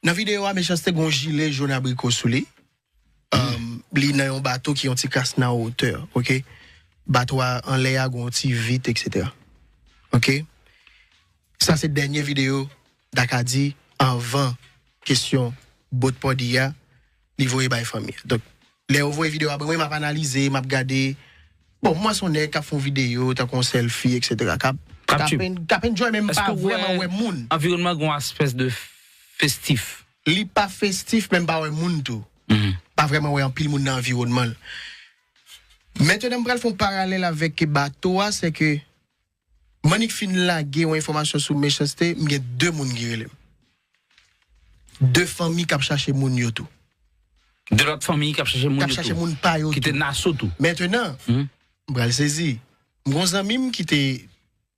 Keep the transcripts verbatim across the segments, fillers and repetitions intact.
Nan videyo a, Mechanste gen yon jile jòn abriko sou li. Um, li nan yon bato ki yon ti kras nan wotè, oke? Bato a anlè a gen yon ti vit, etsetera. Oke? Sa se dènye videyo Dakadi anvan kesyon bòt pòdi a, li voye bay fanmi. Donk, lè yo voye videyo a ban mwen, m ap analize, m ap gade. Bon, mwen se yon nèg k ap fè yon videyo, tankou yon sèlfi, etsetera. K ap, k ap, k ap enjoy, men m pa vrèman wè moun. Anviwònman gen yon espès de festif. Li pa festif, men m pa wè moun tou. Pa vrèman wè anpil moun nan anviwònman l. Mentnan, m pral fè yon paralèl avèk bato a, se ke m annik fin lage yon enfòmasyon sou Mechanste, m gen de moun ki rele m. De fanmi k ap chache moun yo tou. De lòt fanmi k ap chache moun yo tou. K ap chache moun pa yo tou. Ki te Naso tou. Mentnan, m pral sezi. M gen yon zanmi m ki te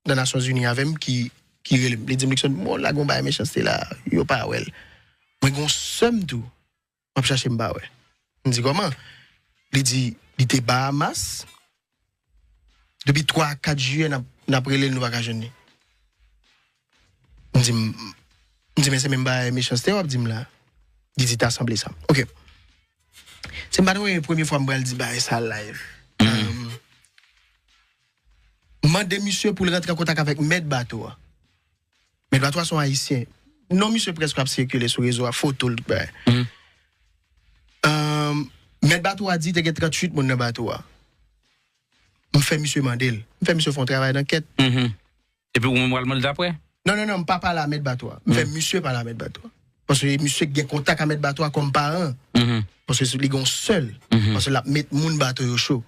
nan Nasyonzini avè m ki, ki rele m. Li di m, Luckson, bon, lage yon bagay Mechanste la, yo pa wè l. Mwen gen yon sè m tou. M ap chache m pa wè. M di, kòman? Li di, li te Bahamas. Depi twa a kat jiyè, n ap, n ap rele l, nou pa ka jwenn li. M di, m, m di, men se menm bagay Mechanste w ap di m la. Li di, ta sanble sa. Oke. Se m pa t wè premye fwa m pral di bagay sa live. Um, mande misye pou l rantre an kontak avèk mèt bato a. Mèt bato a se yon Ayisyen. Non misye prèske ap sikile sou rezo a, foto l, tout bagay. Um, mèt bato a di te gen tranntuit moun nan bato a. M fè misye mande l. M fè misye fè yon travay dankèt. Epi ou menm w al mande l apre? Non, non, non, m pa pale a mèt bato a. M fè misye pale a mèt bato a. Paske misye gen kontak a mèt bato a kòm paran. Paske li gen yon sè l. Paske l ap met moun bato yo cho.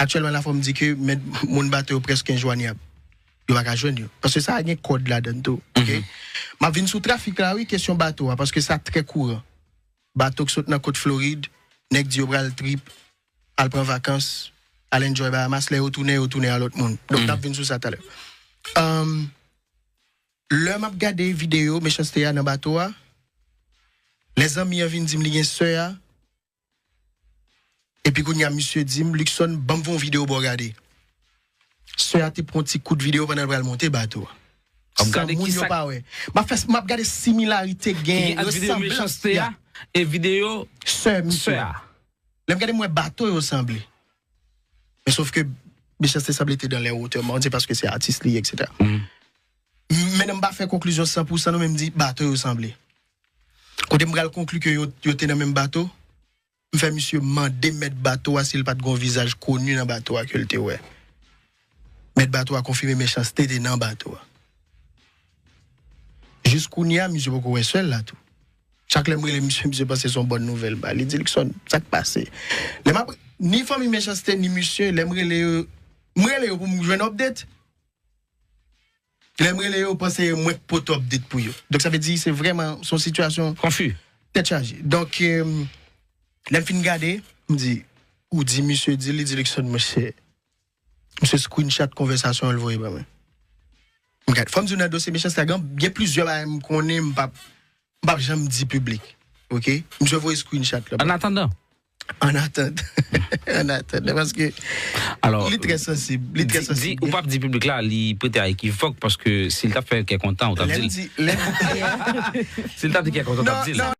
Aktyèlman la, fò m di ke mèt, moun bato yo prèske enjwanyab. Yo pa ka jwenn yo. Paske sa a gen kòd ladan l tou. Oke? M ap vin sou trafik la, wi, kesyon bato a, paske sa trè kouran. Bato k sot nan kot Florid, nèg di yo pral trip, al pran vakans, al enjoy Bahamas, lè yo tounen, yo tounen a lòt moun. Donk, n ap vin sou sa talè. Um, lè m ap gade videyo Mechanste a nan bato a, lè zanmi an vin di m li gen sè a, epi kounye a misye di m, Luckson, ban m fè yon videyo ba w gade. Sè a te pran yon ti kout videyo pandan l pral monte bato a. San moun yo pa wè. M ap fè, m ap gade similarite gen, resanblans. Videyo Mechanste a e videyo sè misye a. Lè m gade, m wè bato yo sanble. Men sof ke Mechanste sanble te dans les hauteurs, mwen di paske se atis li, etsetera. Men m pa fè konklizyon san pou san non, men m di bato yo sanble. Kote m pral konkli ke yo, yo te nan menm bato, m fè misye mande mèt bato a si l pa t gen yon vizaj koni nan bato a ke l te wè. Mèt bato a konfime Mechanste te nan bato a. Jis kounye a, misye poko wè sè l la tou. Chak lè m rele misye, misye panse se yon bòn nouvèl ba li. Li di, Luckson, sa k pase? Lè m ap, ni fanmi Mechanste, ni misye, lè m rele yo, m rele yo pou m jwenn update. Lè m rele yo, yo panse mwen k pot update pou yo. Donk, sa vle di, se vrèman, se yon sitiyasyon konfi, tèt chaje. Donk, euh, lè m fin gade, m di, ou di misye di, li di, Luckson, monchè, misye screenshot konvèsasyon an, l voye ban mwen. M gade. Fò m di w nan dosye Mechanste a, gen, gen plizyè bagay m konnen, m p ap, m p ap janm di piblik. Oke? Misye voye screenshot la. An atandan. An atandan. An atandan, paske li trè sansib. Li trè sansib. Ou p ap di piblik la, li prete a ekivòk, paske si l t ap fè kè kontan, ou t ap di l. Si l t ap di kè kontan, ou t ap di l.